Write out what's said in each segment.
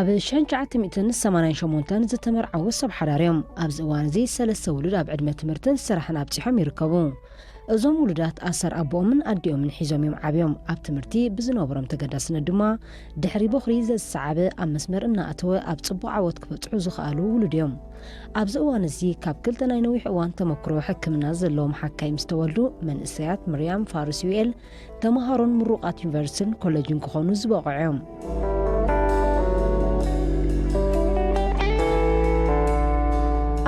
ኣብ ሽሕን ትሽዓተ ሚእትን ሰማንያን ሸሞንተን ዝተመርዓዉ ሰብ ሓዳር እዮም። ኣብዚ እዋን እዚ ሰለስተ ውሉድ ኣብ ዕድመ ትምህርትን ስራሕን ኣብፂሖም ይርከቡ። እዞም ውሉዳት ኣሰር ኣቦኦምን ኣዲኦምን ሒዞም እዮም ዓብዮም። ኣብ ትምህርቲ ብዝነበሮም ተገዳስነት ድማ ድሕሪ ቦኽሪ ዘዝሰዓበ ኣብ መስመር እናኣተወ ኣብ ፅቡቕ ዓወት ክበፅሑ ዝኸኣሉ ውሉድ እዮም። ኣብዚ እዋን እዚ ካብ ክልተ ናይ ነዊሕ እዋን ተመክሮ ሕክምና ዘለዎም ሓካይም ዝተወልዱ መንእሰያት ምርያም ፋሩስ ዩኤል ተምሃሮን ምሩቓት ዩኒቨርሲቲን ኮሌጅን ክኾኑ ዝበቕዑ እዮም።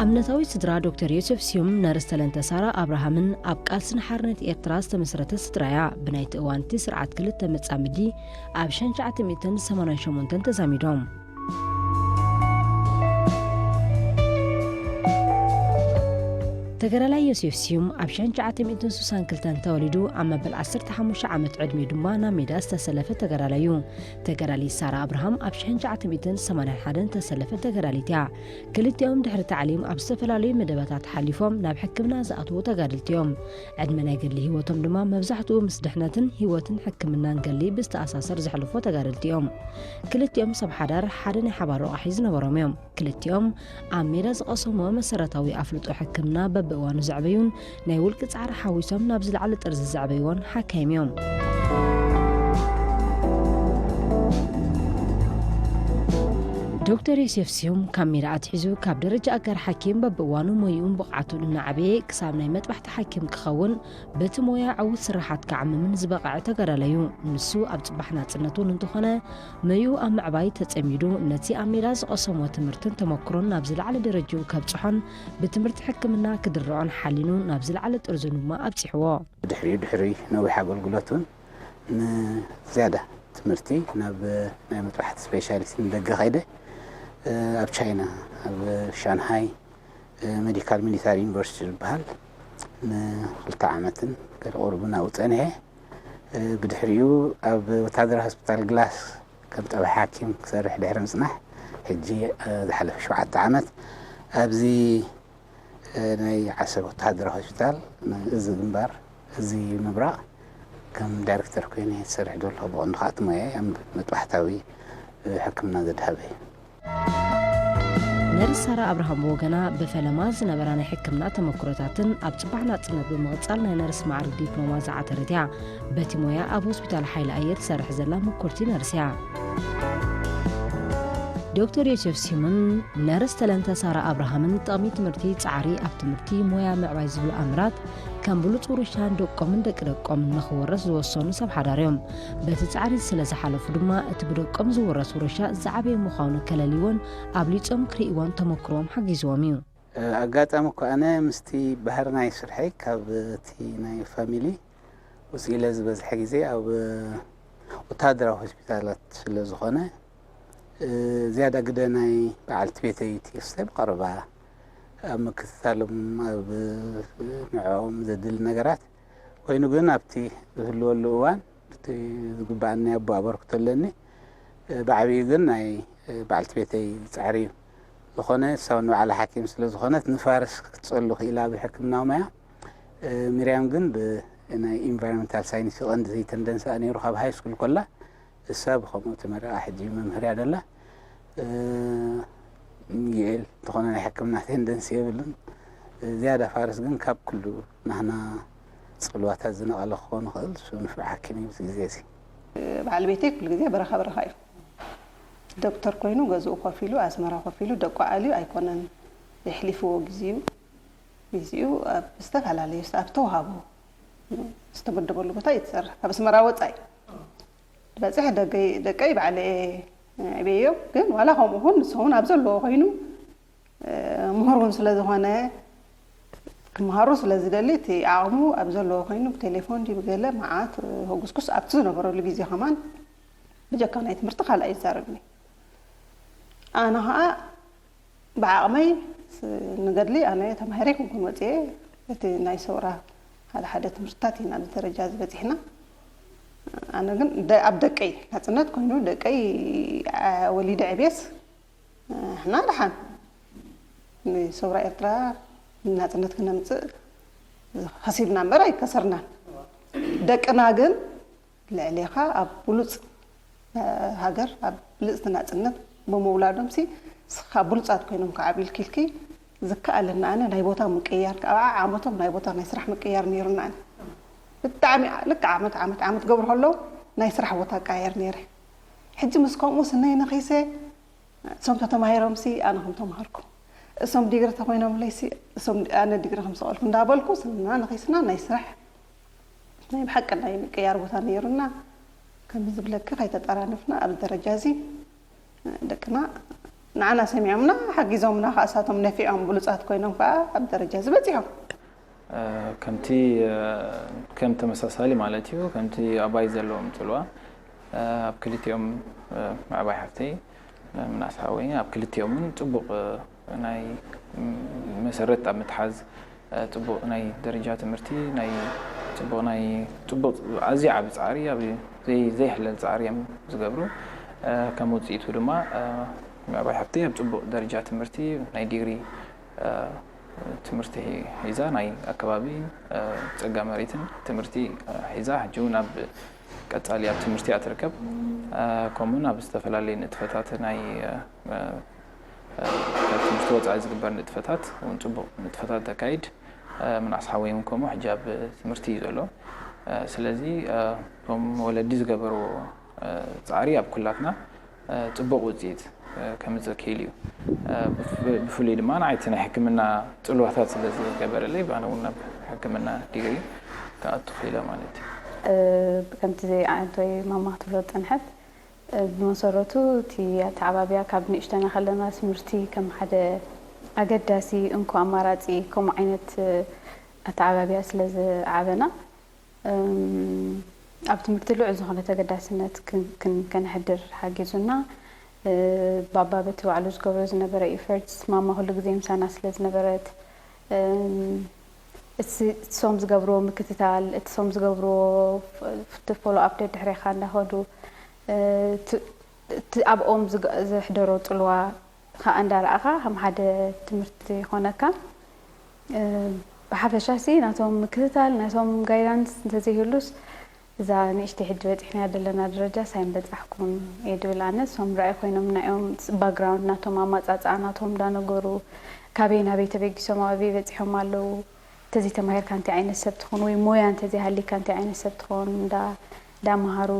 እምነታዊት ስድራ ዶክተር ዮሴፍ ስዩም ነርስ ተለንተ ሳራ ኣብርሃምን ኣብ ቃልስን ሓርነት ኤርትራ ዝተመስረተት ስድራ እያ። ብናይቲ እዋን እቲ ስርዓት ክልተ መጻምዲ ኣብ ሽሕን ትሽዓተ ሚእትን ሰማንያን ሸሞንተን ተዛሚዶም። ተጋዳላይ ዮሴፍ ስዩም ኣብ ሽሕን ትሽዓተ ሚእትን ስሳን ክልተን ተወሊዱ ኣብ መበል ዓሰርተ ሓሙሽተ ዓመት ዕድሚኡ ድማ ናብ ሜዳ ዝተሰለፈ ተጋዳላይ እዩ። ተጋዳሊት ሳራ ኣብርሃም ኣብ ሽሕን ትሽዓተ ሚእትን ሰማንያን ሓደን ዝተሰለፈት ተጋዳሊት እያ። ክልቲኦም ድሕሪ ታዕሊም ኣብ ዝተፈላለዩ መደባታት ሓሊፎም ናብ ሕክምና ዝኣትዉ ተጋደልቲ እዮም። ዕድመ ናይ ገድሊ ህይወቶም ድማ መብዛሕትኡ ምስ ድሕነትን ህይወትን ሕክምናን ገድሊ ብዝተኣሳሰር ዘሕልፎ ተጋደልቲ እዮም። ክልቲኦም ሰብ ሓዳር ሓደ ናይ ሓባር ረቋሒ ዝነበሮም እዮም። ክልቲኦም ኣብ ሜዳ ዝቐሰምዎ መሰረታዊ ኣፍልጦ ሕክምና በብእዋኑ ዘዕበዩን ናይ ውልቂ ጻዕሪ ሓዊሶም ናብ ዝለዓለ ጥርዚ ዘዕበይዎን ሓካይም እዮም። ዶክተር ዮሴፍ ስዩም ካብ ሜዳ ኣትሒዙ ካብ ደረጃ ኣጋር ሓኪም በብእዋኑ ሞይኡን ብቕዓቱን እናዓበየ ክሳብ ናይ መጥባሕቲ ሓኪም ክኸውን በቲ ሞያ ዕዉት ስርሓት ክዓምምን ዝበቕዐ ተጋዳላይ እዩ። ንሱ ኣብ ጽባሕ ናጽነት እውን እንተኾነ መይኡ ኣብ ምዕባይ ተጸሚዱ ነቲ ኣብ ሜዳ ዝቐሰሞ ትምህርትን ተመክሮን ናብ ዝለዓለ ደረጃኡ ከብጽሖን ብትምህርቲ ሕክምና ክድርዖን ሓሊኑ ናብ ዝለዓለ ጥርዙ ድማ ኣብጺሕዎ። ብድሕሪኡ ድሕሪ ነዊሕ ኣገልግሎት እውን ንዝያዳ ትምህርቲ ናብ ናይ መጥባሕቲ ስፔሻሊስት ንደገ ከይደ ኣብ ቻይና ኣብ ሻንሃይ ሜዲካል ሚሊታሪ ዩኒቨርሲቲ ዝበሃል ንክልተ ዓመትን ገለ ቁሩብን ኣብኡ ጸኒሐ። ብድሕሪኡ ኣብ ወታደራዊ ሆስፒታል ግላስ ከም ጠባይ ሓኪም ክሰርሕ ድሕሪ ምጽናሕ ሕጂ ዝሓለፈ ሸውዓተ ዓመት ኣብዚ ናይ ዓሰብ ወታደራዊ ሆስፒታል እዚ ግንባር እዚ ምብራቕ ከም ዳይሬክተር ኮይነ ዝሰርሕ ዘለኹ ብቐንዱ ከዓ እቲ ሞያይ ኣብ መጥባሕታዊ ሕክምና ዘድሃበ እዩ። ነርስ ሳራ ኣብርሃም ብወገና ብፈለማ ዝነበራ ናይ ሕክምና ተመክሮታትን ኣብ ጽባሕ ናጽነት ብምቕጻል ናይ ነርስ ማዕርግ ዲፕሎማ ዝዓተረት እያ። በቲ ሞያ ኣብ ሆስፒታል ሓይሊ ኣየር ትሰርሕ ዘላ ምኩርቲ ነርስ እያ። ዶክተር ዮሴፍ ሲሞን ነርስ ተለንተ ሳራ ኣብርሃምን ጥቕሚ ትምህርቲ ጻዕሪ ኣብ ትምህርቲ ሞያ ምዕባይ ዝብሉ ኣምራት ከም ብሉጽ ውርሻ ንደቆምን ደቂ ደቆምን ንኽወረስ ዝወሰኑ ሰብ ሓዳር እዮም። በቲ ጻዕሪ ስለ ዝሓለፉ ድማ እቲ ብደቆም ዝውረስ ውርሻ ዝዓበየ ምዃኑ ከለልይዎን ኣብሊጾም ክርእይዎን ተመክሮኦም ሓጊዝዎም እዩ። ኣጋጣሚ እኮ ኣነ ምስቲ ባህሪ ናይ ስርሐይ ካብ እቲ ናይ ፋሚሊ ውፅእ ኢለ ዝበዝሐ ግዜ ኣብ ወታደራዊ ሆስፒታላት ስለ ዝኾነ ዝያዳ ግደ ናይ በዓልቲ ቤተይ ትየስተ ብቐረባ ኣብ ምክትታሎም ኣብ ንዕኦም ዘድሊ ነገራት ኮይኑ ግን ኣብቲ ዝህልወሉ እዋን እቲ ዝግባኣኒ ኣቦ ኣበርክቶ ኣለኒ። ብዓብዩ ግን ናይ በዓልቲ ቤተይ ፃዕሪ እዩ። ዝኾነ እሳ እውን ንባዕላ ሓኪም ስለ ዝኾነት ንፋርስ ክትፀሉ ክኢላ ብሕክምናዊ መያ። ሚርያም ግን ብናይ ኢንቫይሮንመንታል ሳይንስ ቀንዲ ተንደንስኣ ነይሩ ካብ ሃይ ስኩል ኮላ እሳ ብኸምኡ ተመሪቓ ሕጂ መምህር እያ ደላ። ዩኤል እንተኾነ ናይ ሕክምና ቴንደንሲ የብሉን። ዝያዳ ፋርስ ግን ካብ ኩሉ ናህና ፅልዋታት ዝነቐለ ክኸውን ይኽእል እሱ ንፉዕ ሓኪም እዩ ኣብዚ ግዜ እዚ። በዓል ቤተይ ኩሉ ግዜ በረኻ በረኻ እዩ። ዶክተር ኮይኑ ገዝኡ ኮፍ ኢሉ ኣስመራ ኮፍ ኢሉ ደቁ ኣልዩ ኣይኮነን የሕሊፍዎ ግዜኡ። ግዜኡ ኣብ ዝተፈላለዩ ኣብ ዝተውሃቦ ዝተመደበሉ ቦታ እዩ ዝሰርሕ ካብ ኣስመራ ወፃኢ። ዝበፅሕ ደቀይ ደቀይ ባዕለ እየ ዕብየዮም ግን ዋላ ከምኡ ኹን ንሱ እውን ኣብ ዘለዎ ኮይኑ ምሁር እውን ስለ ዝኾነ ክመሃሩ ስለ ዝደሊ እቲ ዓቕሙ ኣብ ዘለዎ ኮይኑ ብቴሌፎን ድዩ ብገለ መዓት ህጉስኩስ ኣብቲ ዝነበረሉ ግዜ ከማን ብጀካ ናይ ትምህርቲ ካልእ ኣይዛረብን እዩ። ኣነ ከዓ ብዓቕመይ ንገድሊ ኣነ ተማሂረ ኣይኮንኩን ወፅየ እቲ ናይ ሰውራ ሓደ ሓደ ትምህርትታት ኢና ኣብዚ ደረጃ ዝበፂሕና። ኣነ ግን ኣብ ደቀይ ናፅነት ኮይኑ ደቀይ ወሊደ ዕብየስ ንሕና ደሓን ንሰውራ ኤርትራ ናፅነት ክነምፅእ ከሲርና እምበር ኣይከሰርናን። ደቅና ግን ልዕሌኻ ኣብ ብሉፅ ሃገር ኣብ ብልፅቲ ናፅነት ብምውላዶም ሲ ስኻ ብሉጻት ኮይኖም ክዓብዩ ኢልኪ ዝከኣለና ኣነ ናይ ቦታ ምቅያር፣ ኣብ ዓመቶም ናይ ቦታ ናይ ስራሕ ምቅያር ነይሩና። ኣነ ብጣዕሚ ልክዕ ዓመት ዓመት ዓመት ገብሩ ከለዉ ናይ ስራሕ ቦታ ቀያየር ነይረ። ሕጂ ምስ ከምኡ ስነይ ነኺሰ እሶም ተተማሂሮም ሲ ኣነ ከም ተማሃርኩ፣ እሶም ዲግሪ ተኮይኖምለይ ሲ እሶም ኣነ ዲግሪ ከም ሰቐልኩ እንዳበልኩ ስና ነኺስና ናይ ስራሕ ናይ ብሓቂ ናይ ምቅያር ቦታ ነይሩና። ከም ዝብለኪ ከይተጠራነፍና ኣብ ደረጃ እዚ ደቅና ንዓና ሰሚዖምና ሓጊዞምና ከዓ እሳቶም ነፊዖም ብሉፃት ኮይኖም ከዓ ኣብ ደረጃ እዚ በፂሖም። ከምቲ ከም ተመሳሳሊ ማለት እዩ ከምቲ ኣባይ ዘለዎም ፅልዋ ኣብ ክልቲኦም ምዕባይ ሓፍተይ ምናስ ሓወይ ኣብ ክልቲኦም እውን ፅቡቕ ናይ መሰረት ኣብ ምትሓዝ ፅቡቕ ናይ ደረጃ ትምህርቲ ናይ ፅቡቕ ናይ ፅቡቕ ኣዝዩ ዓቢ ፃዕሪ ኣብ ዘይሕለል ፃዕሪ እዮም ዝገብሩ። ከም ውፅኢቱ ድማ ምዕባይ ሓፍተይ ኣብ ፅቡቕ ደረጃ ትምህርቲ ናይ ዲግሪ ትምህርቲ ሒዛ ናይ ኣከባቢ ፀጋ መሬትን ትምህርቲ ሒዛ ሕጂ እውን ኣብ ቀፃሊ ኣብ ትምህርቲ እያ ትርከብ። ከምኡውን ኣብ ዝተፈላለዩ ንጥፈታት ናይ ካብ ትምህርቲ ወፃኢ ዝግበር ንጥፈታት እውን ፅቡቕ ንጥፈታት ተካይድ ምናስ ሓወይ እውን ከምኡ ሕጂ ኣብ ትምህርቲ እዩ ዘሎ። ስለዚ እቶም ወለዲ ዝገበርዎ ፃዕሪ ኣብ ኩላትና ፅቡቕ ውፅኢት ከምፅእ ክኢሉ እዩ። ብፍሉይ ድማ ንዓይቲ ናይ ሕክምና ፅልዋታት ስለ ዝገበረለይ ባነ እውን ናብ ሕክምና ዲግሪ ክኣቱ ክኢለ ማለት እዩ። ከምቲ ኣንቶይ ማማ ክትብሎ ዝፀንሐት ብመሰረቱ እቲ ኣተዓባብያ ካብ ንእሽተና ከለና ትምህርቲ ከም ሓደ ኣገዳሲ እንኮ ኣማራፂ ከምኡ ዓይነት ኣተዓባብያ ስለ ዝዓበና ኣብ ትምህርቲ ልዑል ዝኾነ ተገዳስነት ከነሕድር ሓጊዙና። ባባ በቲ ባዕሉ ዝገብሮ ዝነበረ ኢፈርትስ ማማ ኩሉ ግዜ ምሳና ስለ ዝነበረት እቲ ሶም ዝገብርዎ ምክትታል እቲ ሶም ዝገብርዎ እቲ ፎሎ ኣፕ ደድሕሬኻ እንዳኸዱ እቲ ኣብኦም ዘሕደሮ ፅልዋ ከዓ እንዳረኣኻ ከም ሓደ ትምህርቲ ይኾነካ። ብሓፈሻ ሲ ናቶም ምክትታል ናቶም ጋይዳንስ እንተዘይህሉስ እዛ ንእሽተይ ሕጂ በፂሕናያ ዘለና ደረጃ ሳይን በፃሕኩን እየ ድብል ኣነ። እሶም ርኣይ ኮይኖም ናዮም ባክግራውንድ ናቶም ኣማፃፅኣ ናቶም እንዳነገሩ ካበይ ናበይ ተበጊሶም ኣበይ በፂሖም ኣለዉ። እንተዘይተማሂርካ እንታይ ዓይነት ሰብ ትኾን ወይ ሞያ እንተዘይሃሊካ እንታይ ዓይነት ሰብ ትኾን እንዳመሃሩ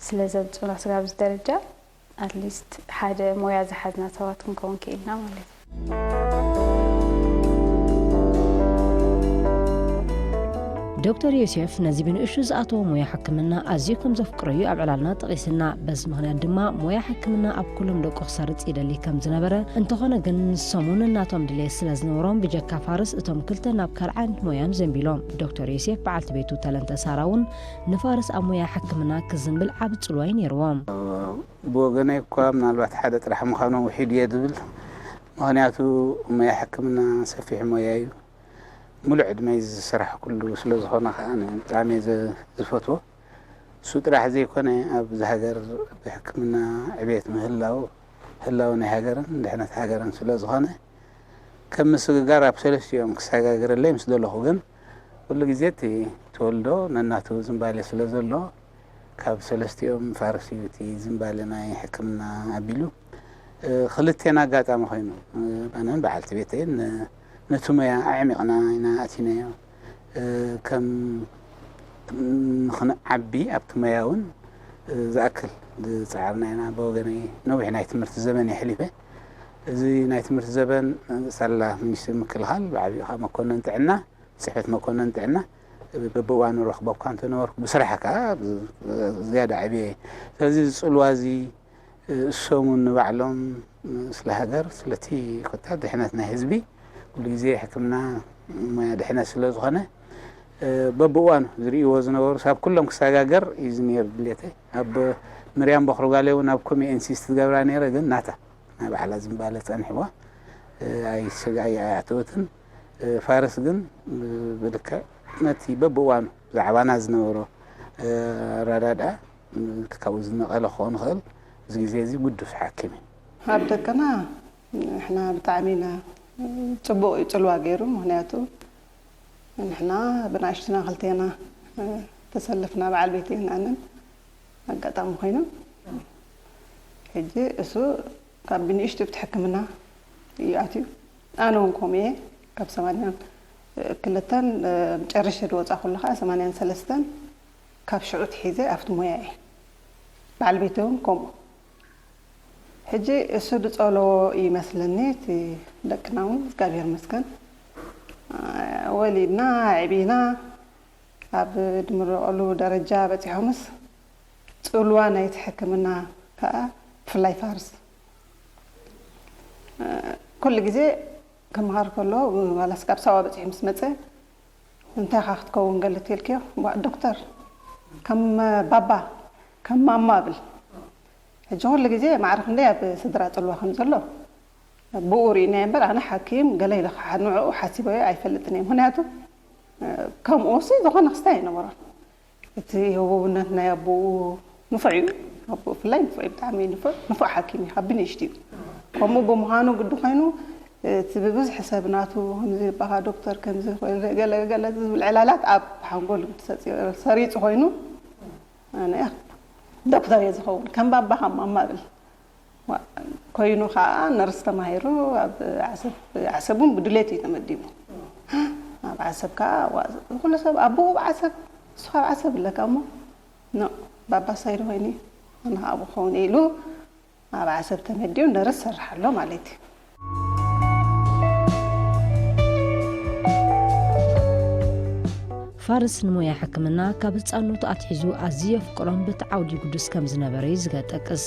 ስለ ዘብፁና ስጋብ እዚ ደረጃ ኣትሊስት ሓደ ሞያ ዝሓዝና ሰባት ክንከውን ክኢልና ማለት እዩ። ዶክተር ዮሴፍ ነዚ ብንእሽቱ ዝኣተዎ ሞያ ሕክምና ኣዝዩ ከም ዘፍቅሮ እዩ ኣብ ዕላልና ጠቒስና። በዚ ምኽንያት ድማ ሞያ ሕክምና ኣብ ኩሎም ደቁ ክሰርጽ ይደሊ ከም ዝነበረ፣ እንተኾነ ግን ንሶም እውን ናቶም ድሌት ስለ ዝነበሮም ብጀካ ፋርስ እቶም ክልተ ናብ ካልእ ዓይነት ሞያ ንዘንቢሎም። ዶክተር ዮሴፍ በዓልቲ ቤቱ ተለንተ ሳራ እውን ንፋርስ ኣብ ሞያ ሕክምና ክዝንብል ዓቢ ጽልዋ እዩ ነይርዎም። ብወገነይ እኳ ምናልባት ሓደ ጥራሕ ምዃኑ ውሒድ እየ ዝብል። ምኽንያቱ ሞያ ሕክምና ሰፊሕ ሞያ እዩ። ሙሉእ ዕድመይ ዝሰራሕኩሉ ስለ ዝኾነ ከዓ ብጣዕሚ እየ ዝፈትዎ። እሱ ጥራሕ ዘይኮነ ኣብዚ ሃገር ብሕክምና ዕቤት ምህላው ህላው ናይ ሃገርን ድሕነት ሃገርን ስለ ዝኾነ ከም ምስግጋር ኣብ ሰለስቲኦም ክሰጋግረለይ ምስ ደለኹ ግን ኩሉ ግዜ እቲ ትወልዶ ነናቱ ዝንባሌ ስለ ዘሎ ካብ ሰለስቲኦም ፋርስ እዩ እቲ ዝንባለ ናይ ሕክምና ኣቢሉ። ክልቴና ኣጋጣሚ ኮይኑ ኣነን በዓልቲ ቤተይን ነቲ ሞያ ኣዕሚቕና ኢና ኣቲናዮ። ከም ንክንዓቢ ኣብቲ ሞያ እውን ዝኣክል ዝፀዓርና ኢና። ብወገነይ ነዊሕ ናይ ትምህርቲ ዘበን የሕሊፈ። እዚ ናይ ትምህርቲ ዘበን ሳላ ሚኒስትሪ ምክልኻል ብዓብኡ ከዓ መኮነን ጥዕና፣ ፅሕፈት መኮነን ጥዕና በብእዋኑ ረኽበካ እንተነበርኩ ብስራሕ ከዓ ዝያዳ ዕብየ። ስለዚ እዚ ፅልዋ እዚ እሶም እውን ንባዕሎም ስለ ሃገር ስለቲ ኮታ ድሕነት ናይ ህዝቢ ኩሉ ግዜ ሕክምና ሞያ ድሕነት ስለ ዝኾነ በብእዋኑ ዝርእይዎ ዝነበሩ ሳብ ኩሎም ክሰጋገር እዩ ዝነይር ድሌተይ። ኣብ ምርያም በኽሪ ጓለይ እውን ኣብ ኮሚ ኢንሲስት ትገብራ ነይረ ግን ናታ ናይ ባዕላ ዝንባለ ጸንሕዋ ኣይስጋ ኣይኣተወትን። ፋርስ ግን ብልክዕ ነቲ በብእዋኑ ብዛዕባና ዝነበሮ ኣረዳድኣ ካብኡ ዝነቐለ ክኸውን ይኽእል። እዚ ግዜ እዚ ግዱስ ሓኪም እዩ። ኣብ ደቅና ንሕና ብጣዕሚ ኢና ጽቡቕ እዩ ጽልዋ ገይሩ። ምኽንያቱ ንሕና ብናእሽትና ክልቴና ተሰልፍና በዓል ቤተይን ኣነን ኣጋጣሚ ኮይኖም ሕጂ እሱ ካብ ብንእሽቱ ብቲ ሕክምና እዩ ኣትዩ። ኣነ እውን ከምኡ እየ። ካብ ሰማንያን ክልተን ጨርሸ ዝወፃ ኩሉ ከዓ ሰማንያን ሰለስተን ካብ ሽዑ ትሒዘ ኣብቲ ሞያ እየ። በዓል ቤተ እውን ከምኡ። ሕጂ እሱ ዝፀለዎ ይመስለኒ። እቲ ደቅና እውን እግዚኣብሔር መስገን ወሊድና ዕቢና ኣብ ድምረቀሉ ደረጃ በፂሖምስ ፅልዋ ናይቲ ሕክምና ከዓ ብፍላይ ፋርስ ኩሉ ግዜ ክምሃር ከሎ ዋላስ ካብ ሳዋ በፂሑ ምስ መፀ እንታይ ካ ክትከውን ገለ ትልክዮ ዶክተር ከም ባባ ከም ማማ ብል። ሕጂ ኩሉ ግዜ ማዕረ ክንደይ ኣብ ስድራ ፅልዋ ከም ዘሎ ብኡ ርኢናዮ እምበር ኣነ ሓኪም ገለ ኢለ ንዕኡ ሓሲበዮ ኣይፈልጥን እየ። ምክንያቱ ከምኡ ሲ ዝኾነ ክስታይ ኣይነበሮን። እቲ ህቡብነት ናይ ኣቦኡ ንፉዕ እዩ። ኣቦኡ ብፍላይ ንፉዕ እዩ፣ ብጣዕሚ ንፉዕ ንፉዕ ሓኪም እዩ። ካብ ብንእሽቱ እዩ። ከምኡ ብምዃኑ ግዲ ኮይኑ እቲ ብብዝሒ ሰብ ናቱ ከምዚ ባኻ ዶክተር ከምዚ ገለ ገለ ዝብል ዕላላት ኣብ ሓንጎል ሰሪፁ ኮይኑ ኣነ ዶክተር እየ ዝኸውን ከም ባባ ከም ማማ ብል ኮይኑ ከዓ ነርስ ተማሂሩ ኣብ ዓሰብ እውን ብድሌት እዩ ተመዲቡ። ኣብ ዓሰብ ከዓ ኩሉ ሰብ ኣቦኡ ዓሰብ እሱ ካብ ዓሰብ ኣለካ እሞ ኖ ባባ ሳይድ ኮይኑ ኣነ ከዓ ክኸውን ኢሉ ኣብ ዓሰብ ተመዲቡ ነርስ ሰርሕ ኣሎ ማለት እዩ። ፋርስ ንሞያ ሕክምና ካብ ህፃንነቱ ኣትሒዙ ኣዝዩ የፍቅሮን በቲ ዓውዲ ግዱስ ከም ዝነበረ እዩ ዝጠቅስ።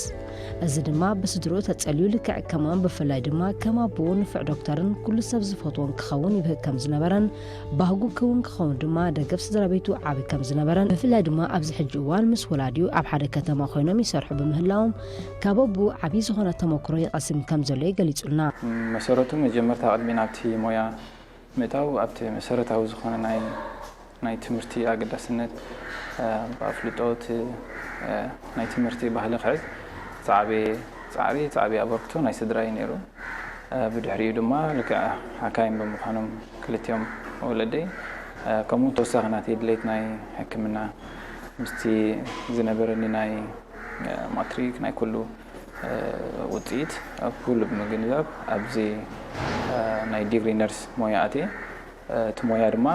እዚ ድማ ብስድርኡ ተፀልዩ ልክዕ ከምኦም ብፍላይ ድማ ከም ኣቦኡ ንፉዕ ዶክተርን ኩሉ ሰብ ዝፈትዎን ክኸውን ይብህግ ከም ዝነበረን ባህጉ ክውን ክኸውን ድማ ደገፍ ስድራ ቤቱ ዓቢ ከም ዝነበረን ብፍላይ ድማ ኣብዚ ሕጂ እዋን ምስ ወላዲኡ ኣብ ሓደ ከተማ ኮይኖም ይሰርሑ ብምህላዎም ካብ ኣቦኡ ዓቢ ዝኾነ ተመክሮ ይቐስም ከም ዘሎ እዩ ገሊጹልና። መሰረቱ መጀመርታ ቅድሚ ናብቲ ሞያ ምእታው ኣብቲ መሰረታዊ ዝኾነ ናይ ናይ ትምህርቲ ኣገዳስነት ብኣፍልጦ እቲ ናይ ትምህርቲ ባህሊ ክሕዝ ዝዓበየ ፃዕሪ ዝዓበየ ኣበርክቶ ናይ ስድራ እዩ ነይሩ። ብድሕሪኡ ድማ ልክዕ ሓካይም ብምዃኖም ክልቲኦም ወለደይ ከምኡ ተወሳኺ ናተይ ድሌት ናይ ሕክምና ምስቲ ዝነበረኒ ናይ ማትሪክ ናይ ኩሉ ውፅኢት ኣብ ኩሉ ብምግንዛብ ኣብዚ ናይ ዲግሪ ነርስ ሞያ ኣትየ። እቲ ሞያ ድማ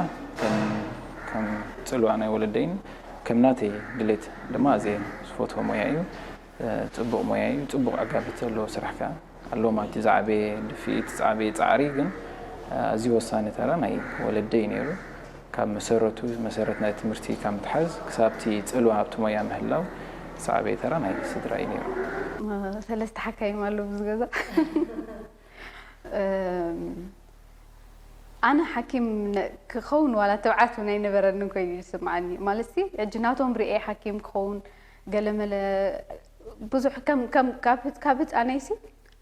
ከም ጽልዋ ናይ ወለደይን ከም ናተይ ድሌት ድማ ኣዝየ ዝፈትዎ ሞያ እዩ። ጽቡቕ ሞያ እዩ። ጽቡቕ ዕጋበት ዘለዎ ስራሕ ከኣ ኣለዎ ማለት እዩ። ዝዓበየ ድፍኢት፣ ዝዓበየ ጻዕሪ ግን ኣዝዩ ወሳኒ ተራ ናይ ወለደይ እዩ ነይሩ። ካብ መሰረቱ መሰረት ናይ ትምህርቲ ካብ ምትሓዝ ክሳብ እቲ ጽልዋ ኣብቲ ሞያ ምህላው ዝዓበየ ተራ ናይ ስድራ እዩ ነይሩ። ሰለስተ ሓካይም ኣለዉ ኣብዚ ገዛ። ኣነ ሓኪም ክኸውን ዋላ ትብዓት እውን ኣይነበረንን ኮይኑ እዩ ዝስምዓኒ። ማለትሲ ሕጂ ናቶም ርእየ ሓኪም ክኸውን ገለመለ ብዙሕ ከም ከም ካብ ካብ ህፃነይሲ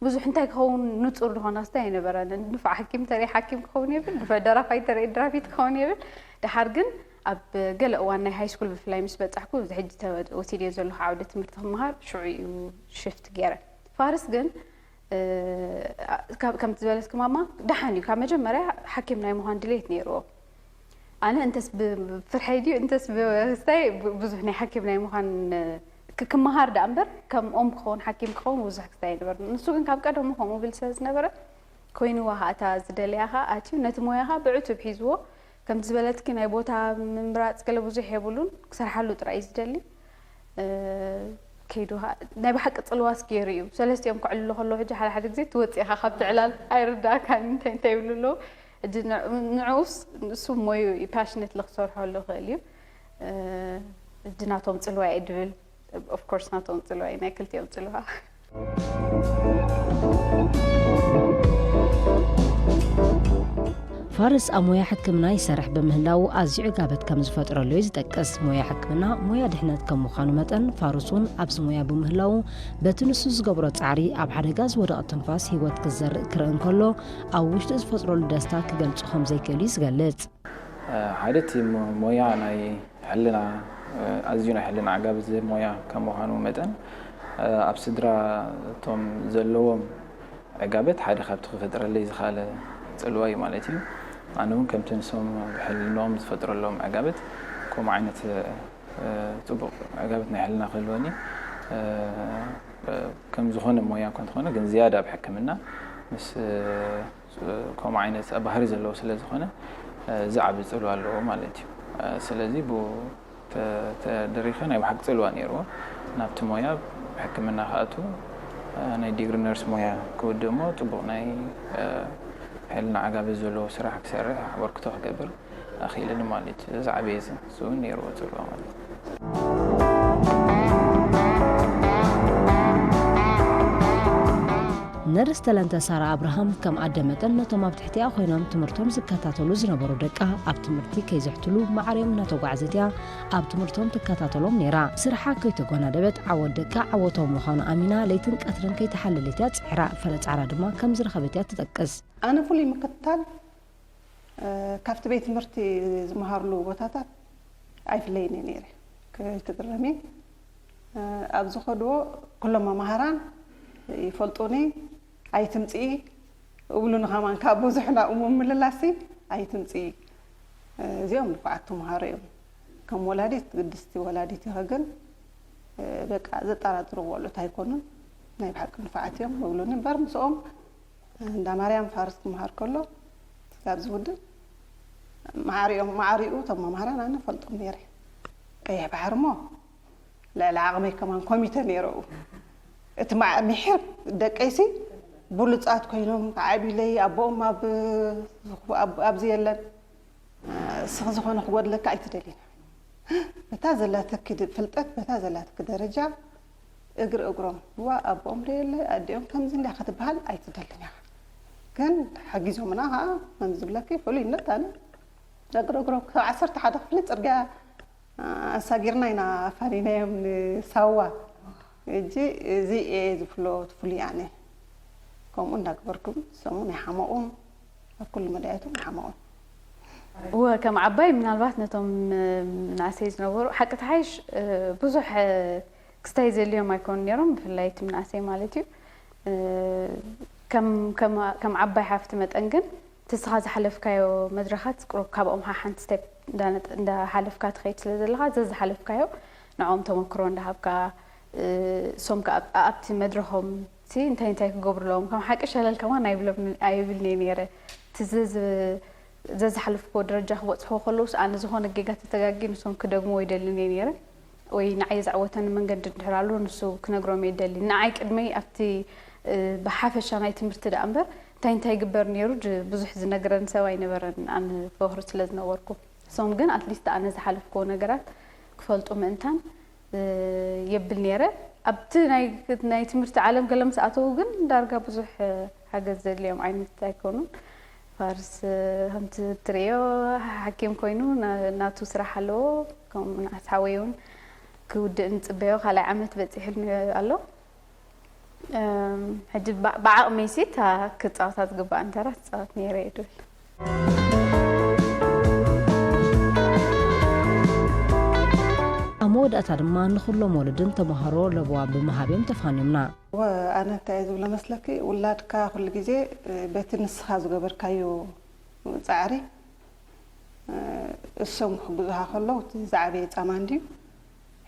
ብዙሕ እንታይ ክኸውን ንፁር ዝኾነ ክስታይ ኣይነበረንን። ንፉዕ ሓኪም ተርኢ ሓኪም ክኸውን የብል፣ ንፉዕ ደራፋይ ተርኢ ድራፊት ክኸውን የብል። ደሓር ግን ኣብ ገለ እዋን ናይ ሃይስኩል ብፍላይ ምስ በፃሕኩ እዚ ሕጂ ወሲድዮ ዘለኹ ዓውደ ትምህርቲ ክመሃር ሽዑ እዩ ሽፍት ገይረ። ፋርስ ግን ከምቲ ዝበለትኪ ማማ ደሓን እዩ ካብ መጀመርያ ሓኪም ናይ ምዃን ድሌት ነይርዎ። ኣነ እንተስ ብፍርሐይ ድዩ እንተስ ብስታይ ብዙሕ ናይ ሓኪም ናይ ምዃን ክመሃር ደኣ እምበር ከምኦም ክኸውን ሓኪም ክኸውን ብዙሕ ክስታይ ኣይነበርኒ። ንሱ ግን ካብ ቀደሙ ከምኡ ብል ስለ ዝነበረ ኮይንዋ ከዓ እታ ዝደለያ ከዓ ኣትዩ ነቲ ሞያ ከዓ ብዕቱብ ሒዝዎ። ከምቲ ዝበለትኪ ናይ ቦታ ምምራፅ ገለ ብዙሕ የብሉን ክሰርሓሉ ጥራይ እዩ ዝደሊ። ከይዱ ናይ ብሓቂ ፅልዋስ ገይሩ እዩ። ሰለስቲኦም ክዕልሉ ከለዉ ሕጂ ሓደ ሓደ ግዜ ትወፅእ ኢኻ ካብቲ ዕላል ኣይርዳእካን እንታይ እንታይ ይብሉ ኣለዉ። ሕጂ ንዑስ ንሱ ሞዩ እዩ ፓሽነት ልክሰርሖ ኣሎ ክእል እዩ። ሕጂ ናቶም ፅልዋ እየ ድብል ኦፍኮርስ ናቶም ፅልዋ እዩ ናይ ክልቲኦም ፅልዋ። ፋርስ ኣብ ሞያ ሕክምና ይሰርሕ ብምህላዉ ኣዝዩ ዕጋበት ከም ዝፈጥረሉ እዩ ዝጠቅስ። ሞያ ሕክምና ሞያ ድሕነት ከም ምዃኑ መጠን ፋርስ እውን ኣብዚ ሞያ ብምህላዉ በቲ ንሱ ዝገብሮ ጻዕሪ ኣብ ሓደጋ ዝወደቐ ትንፋስ ህይወት ክዘርእ ክርኢ እንከሎ ኣብ ውሽጡ ዝፈጥረሉ ደስታ ክገልጾ ከም ዘይክእል እዩ ዝገልጽ። ሓደ እቲ ሞያ ናይ ሕልና ኣዝዩ ናይ ሕልና ዕጋበት ዝህብ ሞያ ከም ምዃኑ መጠን ኣብ ስድራ እቶም ዘለዎም ዕጋበት ሓደ ካብቲ ክፈጥረለይ ዝኸኣለ ጽልዋ እዩ ማለት እዩ። ኣነ እውን ከምቲ ንሶም ኣብ ሕልንኦም ዝፈጥረሎም ዕጋበት ከምኡ ዓይነት ጽቡቕ ዕጋበት ናይ ሕልና ክህልወኒ ከም ዝኾነ ሞያ እኳ እንተኾነ ግን ዝያዳ ኣብ ሕክምና ምስ ከምኡ ዓይነት ባህሪ ዘለዎ ስለ ዝኾነ ዝዓቢ ፅልዋ ኣለዎ ማለት እዩ። ስለዚ ብኡ ተደሪኸ ናይ ብሓቂ ፅልዋ ነይርዎ ናብቲ ሞያ ሕክምና ክኣቱ፣ ናይ ዲግሪ ነርስ ሞያ ክውድእ እሞ ፅቡቕ ናይ ሕልና ዓጋቢ ዘለዎ ስራሕ ክሰርሕ ኣበርክቶ ክገብር ኣኽኢሉኒ ማለት እዩ። እዚ ዝዓበየ እዚ እሱ እውን ነይርዎ ፅልዋ ማለት እዩ። ነርስ ተለንተ ሳራ ኣብርሃም ከም ኣደ መጠን ነቶም ኣብ ትሕቲኣ ኮይኖም ትምህርቶም ዝከታተሉ ዝነበሩ ደቃ ኣብ ትምህርቲ ከይዝሕትሉ ማዕሪኦም እናተጓዓዘት እያ ኣብ ትምህርቶም ትከታተሎም ነይራ። ስርሓ ከይተጓናደበት ዓወት ደቃ ዓወቶም ምዃኑ ኣሚና ለይትን ቀትርን ከይተሓለለት እያ ፅዒራ። ፍረ ፃዕራ ድማ ከም ዝረኸበት እያ ትጠቅስ። ኣነ ፍሉይ ምክትታል ካብቲ ቤት ትምህርቲ ዝመሃርሉ ቦታታት ኣይፍለይን እየ ነይረ። ከይትግረሚ ኣብ ዝኸድዎ ኩሎም መማህራን ይፈልጡኒ። ኣይትምፅኢ እብሉኒ ከማን ካብ ብዙሕ ናብኡ ምምልላስሲ ኣይትምፅኢ። እዚኦም ንፉዓት ተምሃሮ እዮም። ከም ወላዲት ግድስቲ ወላዲት ኢኸ ግን በቃ ዘጠራጥሩ ቆልዑት ኣይኮኑን። ናይ ብሓቂ ንፉዓት እዮም እብሉኒ እምበር ምስኦም እንዳ ማርያም ፋርስ ክምሃር ከሎ ስጋብ ዝውድእ ማዕሪኦም ማዕሪኡ እቶም መምሃራን ኣነ ፈልጦም ነይረ። ቀይሕ ባሕሪ እሞ ልዕሊ ዓቕመይ ከማን ኮሚተ ነይረ ኣብኡ። እቲ ምሒር ደቀይሲ ብሉፃት ኮይኖም ክዓብዩለይ ኣቦኦም ኣብዚ የለን። እስኺ ዝኾነ ክጎድለኪ ኣይትደልይን። በታ ዘላትኪ ፍልጠት በታ ዘላትኪ ደረጃ እግሪ እግሮም እዋ ኣቦኦም ዶ የለ ኣዲኦም ከምዚ እንድያ ክትበሃል ኣይትደልን ኢኻ። ግን ሓጊዞምና ከዓ ከም ዝብለኪ ፍሉይነት ኣነ እግሪ እግሮም ክሳብ ዓሰርተ ሓደ ክፍሊ ፅርግያ ኣሳጊርና ኢና ኣፋኒናዮም ንሳዋ። ሕጂ እዚ እየ ዝፍሎ እቲ ፍሉይ ኣነ። ከምኡ እንዳገበርኩም ሰሙን ይሓመቑ ኣብ ኩሉ መዳያቶም ይሓመቑ። እወ ከም ዓባይ ምናልባት ነቶም ምናእሰይ ዝነበሩ ሓቂ ተሓይሽ ብዙሕ ክስታይ ዘድልዮም ኣይኮኑ ነይሮም ብፍላይ እቲ ምናእሰይ ማለት እዩ። ከም ዓባይ ሓፍቲ መጠን ግን እቲ ንስኻ ዝሓለፍካዮ መድረኻት ቁሩብ ካብኦም ሓሓንቲ step እንዳሓለፍካ ትኸይድ ስለ ዘለኻ ዘዝሓለፍካዮ ንዕኦም ተመክሮ እንዳሃብካ እሶም ከኣ ኣብቲ መድረኾም እቲ እንታይ እንታይ ክገብሩ ኣለዎም ከም ሓቂ ሸለል ከማን ኣይብሎም ኣይብልን'የ ነይረ። እቲ ዘዝ ዘዝሓለፍክዎ ደረጃ ክበጽሕዎ ከለውስ ኣነ ዝኾነ ጌጋ ተተጋግየ ንሶም ክደግምዎ ኣይደልን እየ ነይረ። ወይ ንዓይ ዘዕወተኒ መንገዲ እንድሕር ኣሎ ንሱ ክነግሮም እየ ደሊ። ንዓይ ቅድመይ ኣብቲ ብሓፈሻ ናይ ትምህርቲ ደኣ እምበር እንታይ እንታይ ይግበር ነይሩ ብዙሕ ዝነግረኒ ሰብ ኣይነበረን ኣነ በኹሪ ስለ ዝነበርኩ። እሶም ግን ኣትሊስት ኣነ ዝሓለፍክዎ ነገራት ክፈልጡ ምእንታን የብል ነይረ። ኣብቲ ናይ ትምህርቲ ዓለም ገለ ምስ ኣተዉ ግን ዳርጋ ብዙሕ ሓገዝ ዘድልዮም ዓይነት ኣይኮኑን። ፋርስ ከምቲ ትርእዮ ሓኪም ኮይኑ ናቱ ስራሕ ኣለዎ። ከምኡ ምንዓስ ሓወይ እውን ክውድእ ንፅበዮ ካልኣይ ዓመት በፂሑ ኣሎ። ሕጂ ብዓቕመይሲ እታ ክፃወታ ዝግባእ እንተራ ትፃወት ነይረ እየ ድብል። ኣብ መወዳእታ ድማ ንኹሎም ወለድን ተምሃሮ ለበዋ ብምሃብ እዮም ተፋንዮምና። እወ ኣነ እንታይ እየ ዝብሎ መስለኪ ውላድካ ኩሉ ግዜ በቲ ንስኻ ዝገበርካዮ ፃዕሪ እሶም ክሕግዙኻ ከለዉ እቲ ዝዓበየ ፃማ እንድዩ።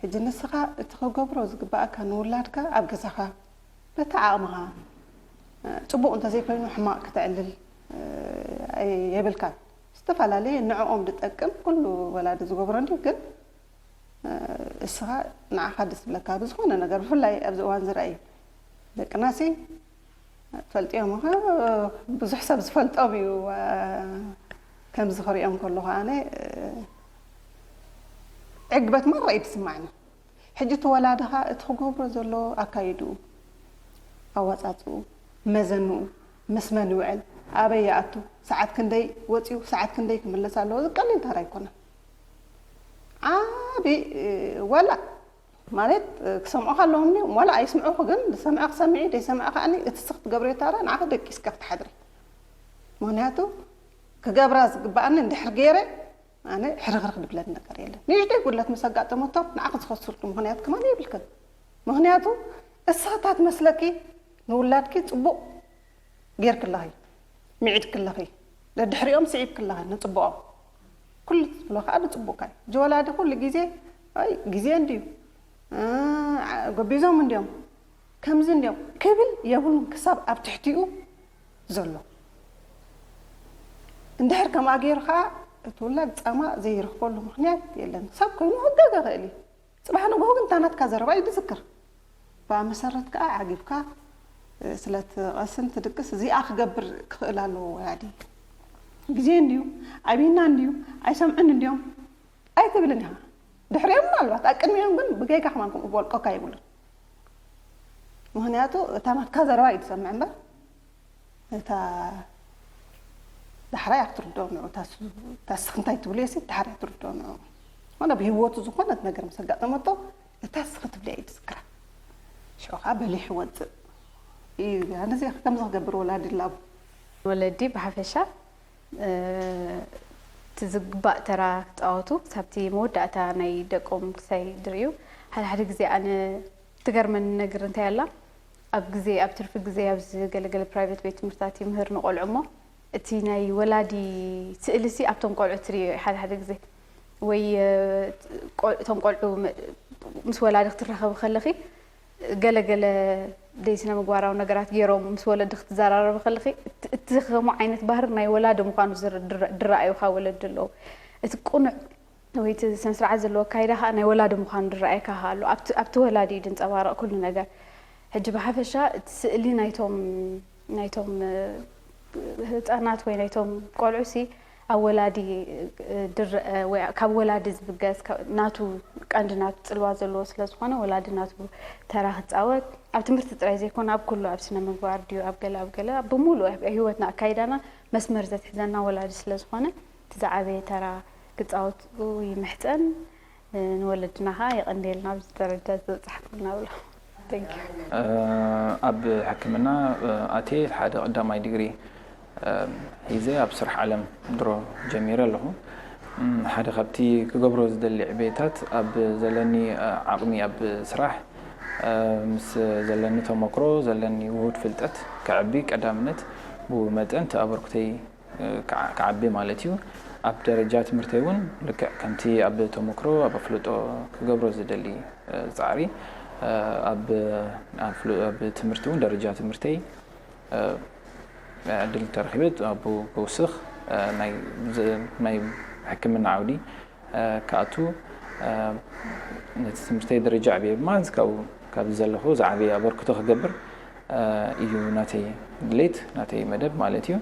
ሕጂ ንስኻ እቲ ክገብሮ ዝግበኣካ ንውላድካ ኣብ ገዛኻ በቲ ዓቕምኻ ፅቡቕ እንተዘይኮይኑ ሕማቕ ክተዕልል የብልካን። ዝተፈላለየ ንዕኦም ዝጠቅም ኩሉ ወላዲ ዝገብሮ እንድዩ ግን እስኻ ንዓኻ ደስ ዝብለካ ብዝኾነ ነገር ብፍላይ ኣብዚ እዋን ዝረኣዩ ደቅናሲ ትፈልጥዮም ኢኻ ብዙሕ ሰብ ዝፈልጦም እዩ ከምዚ ክሪኦም ከለኹ ኣነ ዕግበት ማራ እዩ ዝስማዕኒ ሕጂ እቲ ወላዲ ኸኣ እቲ ክገብሮ ዘሎ ኣካይድኡ ኣወጻጽኡ መዘንኡ ምስ መን ይውዕል ኣበይ ይኣቱ ሰዓት ክንደይ ወጺኡ ሰዓት ክንደይ ክምለስ ኣለዎ እዚ ቀሊል ታራ ኣይኮነን ዓቢ ዋላ ማለት ክሰምዑኻ ኣለዎም ድዮም ዋላ ኣይስምዑ ግን ዝሰምዐ ክሰምዒ ዘይሰምዐ ከዓኒ እቲ ስኽ ትገብርዮ ታራ ንዓኺ ደቂስካ ክትሓድሪ ምኽንያቱ ክገብራ ዝግብኣኒ እንድሕር ገይረ ኣነ ሕርኽርኽ ድብለኒ ነገር የለን ንእሽተይ ጉድለት ምስ ኣጋጠመቶ ንዓኺ ዝኸስርኪ ምኽንያት ከማን የብልክን ምኽንያቱ እስኽታት መስለኪ ንውላድኪ ፅቡቕ ጌርክለኺ ምዒድክለኺ ደድሕሪኦም ስዒብክለኺ ንፅቡቖም ኩሉ ትብሎ ከዓ ንፅቡቕካ እዩ እዚ ወላዲ ኩሉ ግዜ ኣይ ግዜ እንድዩ ጎቢዞም እንድዮም ከምዚ እንዲዮም ክብል የብሉን። ክሳብ ኣብ ትሕቲኡ ዘሎ እንድሕር ከምኣ ገይሩ ከዓ እቲ ውላድ ፃማ ዘይረኽበሉ ምክንያት የለን። ሰብ ኮይኑ ክገገ ይኽእል እዩ። ፅባሕ ንግሆ ግን እታ ናትካ ዘረባ እዩ ዝዝክር። ብኣ መሰረት ከዓ ዓጊብካ ስለትቐስን ትድቅስ እዚኣ ክገብር ክኽእል ኣለዎ ወላዲ። ግዜ እንድዩ፣ ዓብይና እንድዩ፣ ኣይሰምዕን እንድዮም ኣይትብልን ኢኻ። ድሕሪኦም ምናልባት ኣቅድሚኦም ግን ብጌጋ ከማን ከምኡ ክወልቀካ የብሉን። ምክንያቱ እታ ናትካ ዘረባ እዩ ትሰምዕ እምበር እታ ዳሕራይ ኣብ ትርድኦ ንዑ እታ ንስኺ እንታይ ትብልዮ ሲ ዳሕራይ ኣብ ትርድኦ ንዑ። ኾነ ብህይወቱ ዝኾነት ነገር ምስ ኣጋጠመቶ እታ ንስኺ ትብልያ እዩ ትዝክራ። ሽዑ ከዓ በሊሑ ወፅእ እዩ። ኣነዚ ከምዚ ክገብር ወላዲ ላቡ ወለዲ ብሓፈሻ እቲ ዝግባእ ተራ ክፃወቱ ሳብቲ መወዳእታ ናይ ደቆም ክሳይ ድርእዩ ሓደ ሓደ ግዜ ኣነ ትገርመኒ ነገር እንታይ ኣላ ኣብ ግዜ ኣብ ትርፊ ግዜ ኣብ ዝገለገለ ፕራይቬት ቤት ትምህርታት ይምህር ንቆልዑ እሞ እቲ ናይ ወላዲ ስእሊ ሲ ኣብቶም ቆልዑ ትርእዮ ሓደ ሓደ ግዜ ወይ እቶም ቆልዑ ምስ ወላዲ ክትራኸቢ ከለኺ ገለገለ ደይ ስነ ምግባራዊ ነገራት ገይሮም ምስ ወለዲ ክትዘራረቢ ከለኺ እቲ ከምኡ ዓይነት ባህሪ ናይ ወላዲ ምዃኑ ድረኣዩ ካብ ወለዲ ኣለዉ እቲ ቁኑዕ ወይ እቲ ስነ ስርዓት ዘለዎ ኣካይዳ ከዓ ናይ ወላዲ ምዃኑ ድረኣየካ ኣሎ ኣብቲ ወላዲ እዩ ድንፀባረቕ ኩሉ ነገር ሕጂ ብሓፈሻ እቲ ስእሊ ናይቶም ናይቶም ህፃናት ወይ ናይቶም ቆልዑ ሲ ኣብ ወላዲ ድረአ ወይ ካብ ወላዲ ዝብገስ ናቱ ቀንዲ ናቱ ፅልዋ ዘለዎ ስለ ዝኾነ ወላዲ ናቱ ተራ ክፃወት ኣብ ትምህርቲ ጥራይ ዘይኮነ ኣብ ኩሉ ኣብ ስነ ምግባር ድዩ ኣብ ገለ ኣብ ገለ ብምሉእ ኣብ ህይወትና ኣካይዳና መስመር ዘትሕዘና ወላዲ ስለ ዝኾነ እቲ ዝዓበየ ተራ ክፃወት ይምሕፀን ንወለድና ከዓ የቐንየልና ኣብዚ ደረጃ ዝበፃሕኩምና ብሎ ኣብ ሕክምና ኣትየ ሓደ ቀዳማይ ዲግሪ ሒዘ ኣብ ስራሕ ዓለም ድሮ ጀሚረ ኣለኹ። ሓደ ካብቲ ክገብሮ ዝደሊ ዕቤታት ኣብ ዘለኒ ዓቕሚ ኣብ ስራሕ ምስ ዘለኒ ተመክሮ ዘለኒ ውሁድ ፍልጠት ከዕቢ ቀዳምነት ብኡ መጠን እቲ ኣበርክቶይ ክዓቢ ማለት እዩ። ኣብ ደረጃ ትምህርተይ እውን ልክዕ ከምቲ ኣብ ተመክሮ ኣብ ኣፍልጦ ክገብሮ ዝደሊ ፃዕሪ ኣብ ትምህርቲ እውን ደረጃ ትምህርተይ ዕድል እንተረኺበ ኣብኡ ክውስኽ ናይ ሕክምና ዓውዲ ክኣቱ ነቲ ትምህርተይ ደረጃ ዕብየ ድማ ካብዚ ዘለኹ ዝዓበየ ኣበርክቶ ክገብር እዩ ናተይ ድሌት ናተይ መደብ ማለት እዩ።